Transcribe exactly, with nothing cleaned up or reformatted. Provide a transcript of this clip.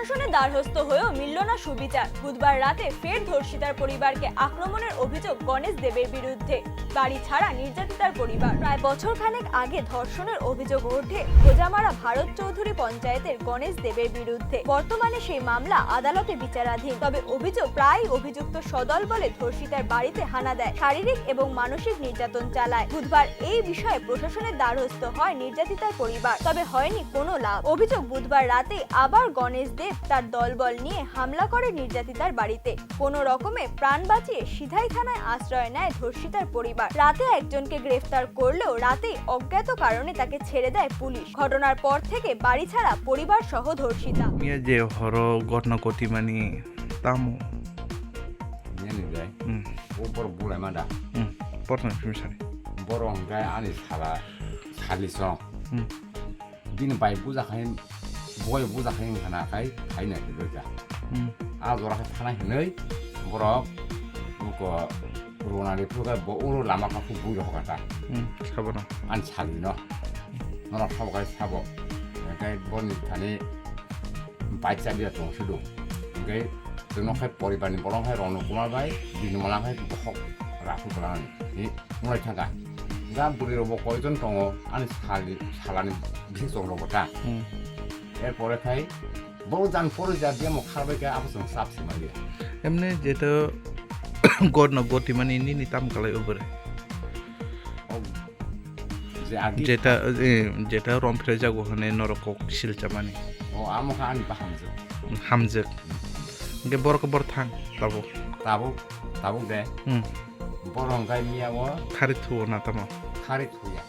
প্রশাসনের দ্বারস্থ হয়েও মিলল না সুবিচার। বুধবার রাতে ফের ধর্ষিতার পরিবারকে আক্রমণের অভিযোগ গণেশ দেবের বিরুদ্ধে। বাড়ি ছাড়া নির্যাতিতার পরিবার। প্রায় বছর খানেক আগে ধর্ষণের অভিযোগ ওঠে গোজামারা ভারত চৌধুরী পঞ্চায়েতের গণেশ দেবের বিরুদ্ধে। বর্তমানে সেই মামলা আদালতে বিচারাধীন। তবে অভিযোগ, প্রায়ই অভিযুক্ত সদল বলে ধর্ষিতার বাড়িতে হানা দেয়, শারীরিক এবং মানসিক নির্যাতন চালায়। বুধবার এই বিষয়ে প্রশাসনের দ্বারস্থ হয় নির্যাতিতার পরিবার, তবে হয়নি কোনো লাভ। অভিযোগ, বুধবার রাতেই আবার গণেশ দেব তার দলবল নিয়ে হামলা করে নির্যাতিতার বাড়িতে। কোনো রকমে প্রাণ বাঁচিয়ে সিধাই থানায় আশ্রয় নেয় ধর্ষিতার পরিবার। রাতে একজনকে গ্রেফতার করলেও রাতেই অজ্ঞাত কারণে তাকে ছেড়ে দেয় পুলিশ। ঘটনার পর থেকে বাড়ি ছাড়া পরিবার সহ ধর্ষিতা। Miya je horo gotno kotimani tamo. Nini bai. Hmm. O borok bulai ma da. Hmm. Porno film sari. Borok hwnkhe ani sala, sali song. Hmm. Bini bai buja khai, boi buja khai wngkha na khai, khai na hinwi kha. Hmm. A jora khe thana hinwi borok buko runa ni phuru khe bo uro lama kha khu bui rok kha ta. Hmm. Sabono. Ani sali no. Norok sabo khai sabo. Khai boni thani bai cha dia tong sido. Khai tong khai poribar ni borok khai Rono Kumar bai, bini mala khai bokhok rasu kala ni. Ni mulai thangka. Ga buri rok bo koi jon tongo, ani sali, salani bisi chwng rok bo ta. Hmm. Er pore khai bo jan pore ja dia mo kharbai khe abo chwng chap se mali. Emne jeto gotno gotimani nini tam kalai obore. O, je agi Jeta, eh, jeta rom phre jago hane norok kok sil chamani. O, amo kha ani bahamjwk. Hamjwk. Hwnkhe borok bor thang tabuk. Tabuk, tabuk de. Hmm. Borok hwnkhe miya o Khari thuo na tamo. Khari thuya.